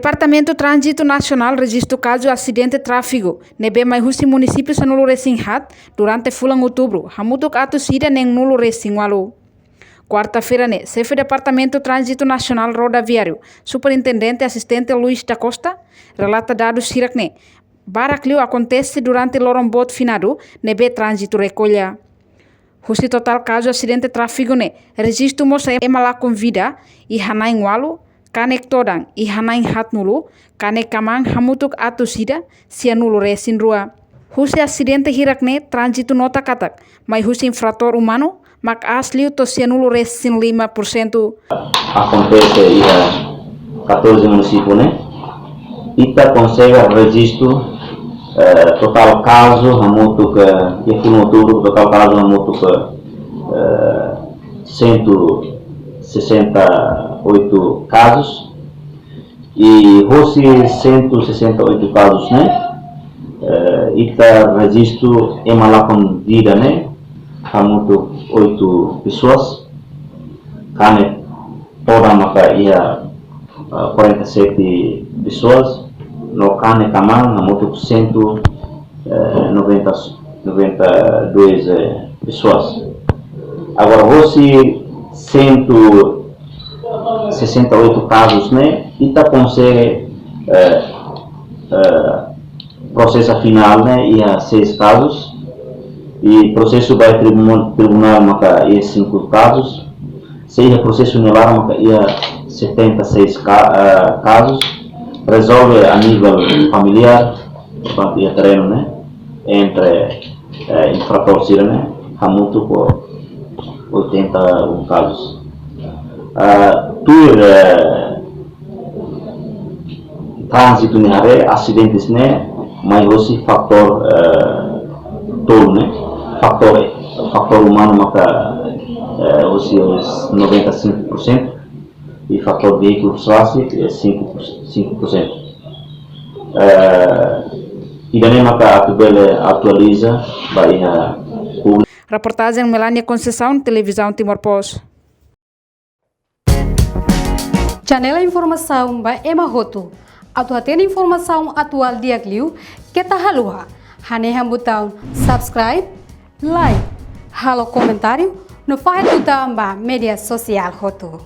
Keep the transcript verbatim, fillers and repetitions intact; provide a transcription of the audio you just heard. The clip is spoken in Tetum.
Departamentu Tránzitu Nasionál rejistu kazu asidente tráfegu ne'ebé mai husi munisípiu sanulu-resin-haat durante fulan Outubru, hamutuk atus ida neen-nulu-resin-ualu. Kuarta-feira ne'e, Xefe Departamentu Tránzitu Nasionál Rodoviáriu, Superintendente Asistente Luis da Costa, relata dadus hirak ne'e barak liu akontese durante loron boot finadu ne'ebé tránzitu rekolla. Husi totál kazu asidente tráfegu ne'e, rejistu mós ema lakon vida iha na'in-ualu, kanek todan iha na'in-haatnulu, kanek kmaan hamutuk atus ida sianulu-resin-rua. Husi asidente hirak ne'e, tránzitu nota katak mai husi infratór umanu mak aas liu to'o sianulu-resin-lima por sentu. Akontese iha katorze munisípiu ne'e, ita konsege rejistu, eh, totál kazu hamutuk, eh, iha fulan Outubru, totál kazu hamutuk, eh, cento e sessenta e oito casos. E hosi cento e sessenta e oito casos ne'e, eh, ita rejistu ema lakon vida ne'e hamutuk oito pessoas, kanek todan maka iha, ah, quarenta e sete pessoas, no kanek kmaan hamutuk cento, eh, noventa, noventa e dois, eh, pessoas. Agora, hosi cento e sessenta e oito casos ne'e, ita konsege, eh, eh, prosesa finál ne'e iha seis casos, e prosesu ba tribu-, tribunál maka iha cinco casos, se iha prosesu ne'e laran maka iha setenta e seis ca-, eh, casos, rezolve a nível familiar, portantu iha terrenu ne'e, entre, eh, infratór sira ne'e, hamutuk ho oitenta e um casos. Ah, tuir, eh, tránzitu nia haree, asidentes ne'e mai hosi fatór, eh, tolu ne'e, fatór, fatór umanu maka, eh, hosi noventa e cinco por cento, e fatór veíkulu rasik, eh, cinco por cento, cinco por cento. Eh, ida-ne'e maka atu bele atualiza ba iha públiku. Reportajen Melania Conceição, Televizaun Timor Post. Janela informasaun ba ema hotu. Atu hatene informasaun atuál di'ak liu, keta haluha hanehan butaun subscribe, like, halo komentáriu, no fahe tutan ba média sosiál hotu.